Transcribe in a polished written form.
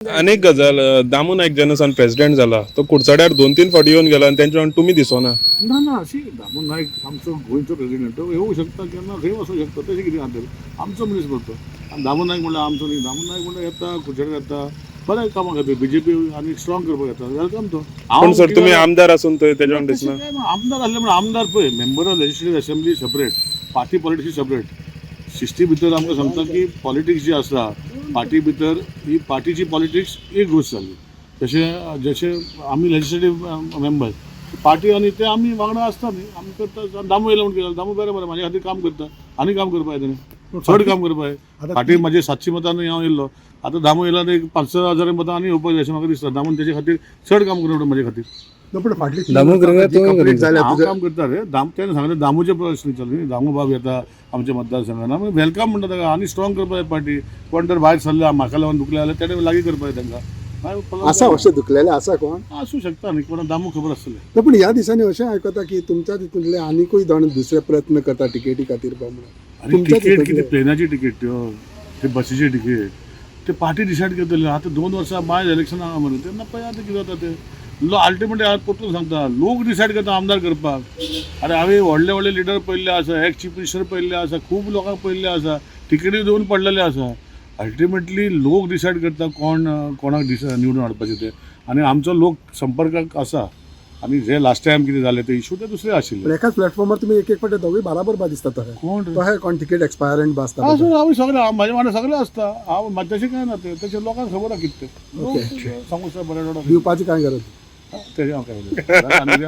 आनी एक गजाल, दामू नायक जेन्ना सावन प्रेसिडेंट जाला तो कुडचड्यार दोन तीन फावटी येवन गेला आनी तेंच्या वांगडा तुमी दिसोना. ना ना, अशी दामू नायक आमचो गोंयचो प्रेसिडेंट, तो येवंक शकता केन्ना, खंय वचूंक शकता. तशें कितें आहा तें, आमचो मनीस मरे तो. आनी दामू नायक म्हणल्यार आमचो न्ही. दामू नायक म्हणल्यार येता कुडचड्यार, येता बऱ्या कामां खातीर, बीजेपी आनी स्ट्रॉंग करपाक येता. Welcome तो. पूण सर, तुमी आमदार आसून थंय तेज्या वांगडा तशें दिसना. काय ना, आमदार आसले म्हणून आमदार पळय, member of legislative assembly separate, party politics separate. शिस्ती भितर आमकां सांगता की पॉलिटिक्स जी आसा पार्टी भितर, ही पार्टीची पॉलिटिक्स एक गोश्ट जाली. तशें जशें आमी लेजिस्लेटीव मेंबर पार्टी आनी ते आमी वांगडा आसता न्ही, आमी करता. दामू येयलो म्हण कितें जालें? दामू बरें बरें म्हाजे खातीर काम करता आनी काम करपा जाय तेणें, चड काम करपा जाय. फाटीं म्हाजे 700 मतांनी हांव येयल्लो, आतां दामू येयला एक 5-6 हजार मतां आनी येवपाक जाय अशें म्हाका दिसता. दामून तेजे खातीर चड काम करूं म्हाजे खातीर. ना, पण फाटली 3 दामू वर्सां गृह जी तो कंप्लीट जाल्या हांव तुझ्या काम करता रे. दाम तेणें सांगलें, दामूचे प्रश्न विचारले न्ही. दामू बाब येता आमच्या मतदारसंघान, आमी welcome म्हणटा ताका. आनी स्ट्रॉंग करपाक जाय पार्टी. कोण तर भायर सरले म्हाका लागून दुखले जाल्यार तेणें लागीं करपाक जाय तांकां. मागीर पळोवंक आसा जाय. अशें दुखलेलें आसा कोण? आसूं शकता न्ही कोण, दामू खबर आसतलें. ना, पण ह्या दिसांनी अशें आयकता की तुमच्या तितूंतले आनिकूय जाण दुसरे प्रयत्न करता तिकेटी खातीर बा म्हणून. आनी तुमच्या तिकेट तितूंतले कितें, प्लेनाची तिकेट त्यो, ते बसीची तिकेट ते पार्टी डिसायड करतले. आतां 2 वर्सां मायज इलेक्शन आहा मरे, तेन्ना पळय आतां कितें जाता तें. अल्टिमेटली हांव परतून सांगता, लोक डिसायड करता आमदार करपाक. अरे, हांवें व्हडले व्हडले लिडर पळयल्ले आसा, एक्स चीफ मिनिस्टर पळयल्ले आसा, खूब लोकांक पळयल्ले आसा, तिकेटी दिवन पडलेले आसा. अल्टिमेटली लोक डिसायड करता कोण कोणाक निवडून हाडपाचें तें. आनी आमचो लोक संपर्काक आसा. आनी जे लास्ट टायम कितें जालें ते इशू ते दुसरे पण आशिल्ले. एकाच प्लॅटफॉर्मार तुमी एक एक फावटी दोगूय बराबर बा दिसता तशें. कोण रे? तशें कोण तिकेट एक्सपायरंट बा आसता. आसूं, हांव सगळे, हांव म्हाजे वांगडा सगळे आसता. हांव तशें कांय ना तें, तशें लोकांक खबर आहा कितें तें. लोक सांगू सर बरें. दिवपाची कांय गरज ना. तेजें हांव काय उलयता. आनी